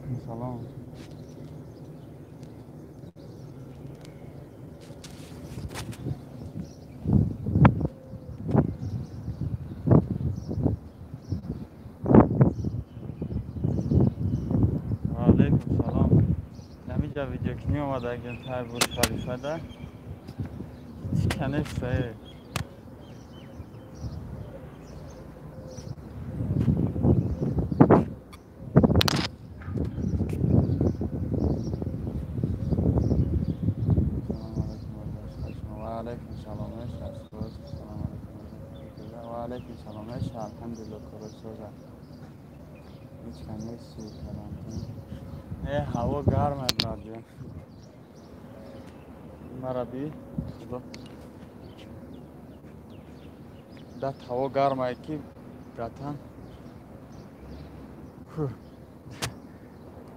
Алейкум салом. Алейкум салом. Ҳаминҷа видеокунӣ омадагим тай Бурҷ Халифада. Ҳеч канеста. Ҳаво гарм аст, братҷон. Мара би худо дат ҳаво гарм ай ки, братан,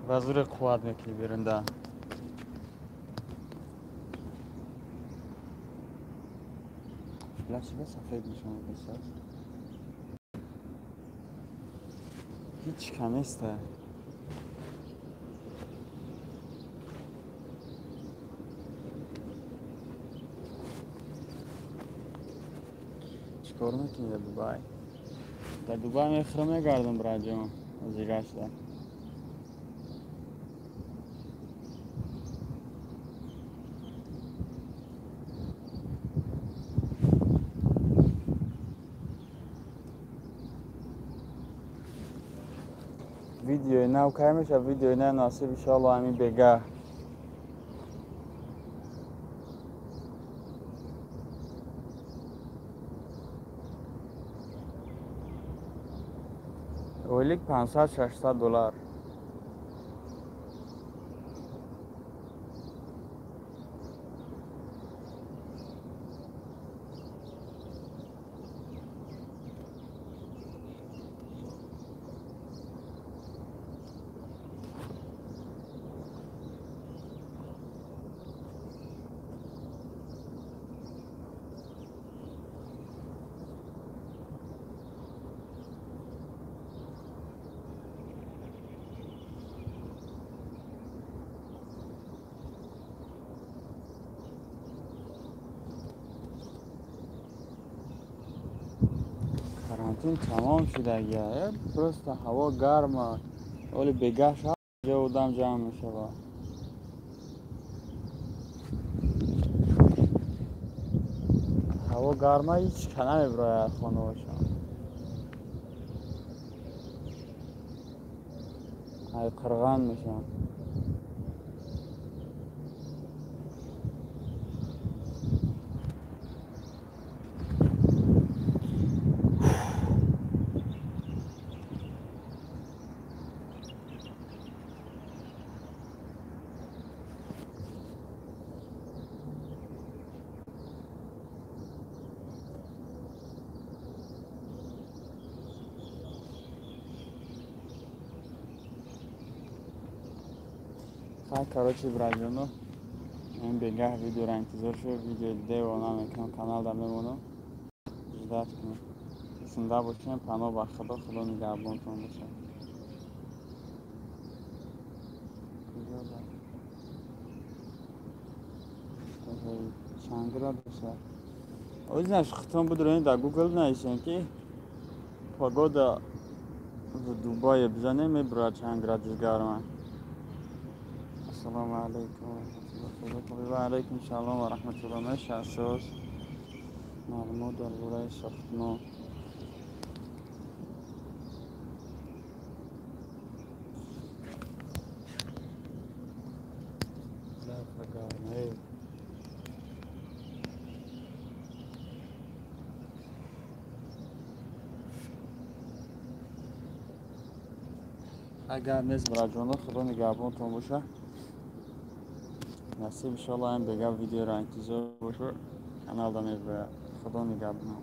ба зуре қувват мекунӣ берунда. Лашиба сафед нишон бисаз. Ҳеч канеста. Чикор мекунӣ дар Дубай? Дар Дубай мехӯрам, мегардам, братҷон, зигашта. Видеои нав кай мешавад? Видеои нав насиб иншоалло ҳамин бегаҳ. Ойлик 500-600 доллар. Карантин тамом шудагия. Просто ҳаво гарма. Оли бегаҳ ҷо одам ҷамъ мешавад. Ҳаво гарма, ҳеч ка намебирояд хонаҳошон. Ай қирған мешаванд. Короче, братҷоно, ин бегаҳ видеоро интизор шуд. Видеои девона мекунам, каналда мемонам. Ждать кунем. Зинда бошем, паноҳ ба Худо, Худо нигаҳбонтон бошад. Чанд градус аст? Ози хитон бидроем, дар Google нависем ки погода в Дубае бизанем, мебурад чанд градус гарма. Ассалому алайкум ва раҳматуллоҳи ва баракатуҳ. Ва алайкум салом ва раҳматуллоҳ. Меша асос маълумот дар бораи сохтмон. Агар нест, братҷоно, Худо нигаҳбонтон бошад. Насиб иншоалло ҳам бегаҳ видеоро интизор бошед. Каналда мебирояд. Худо нигаҳбон.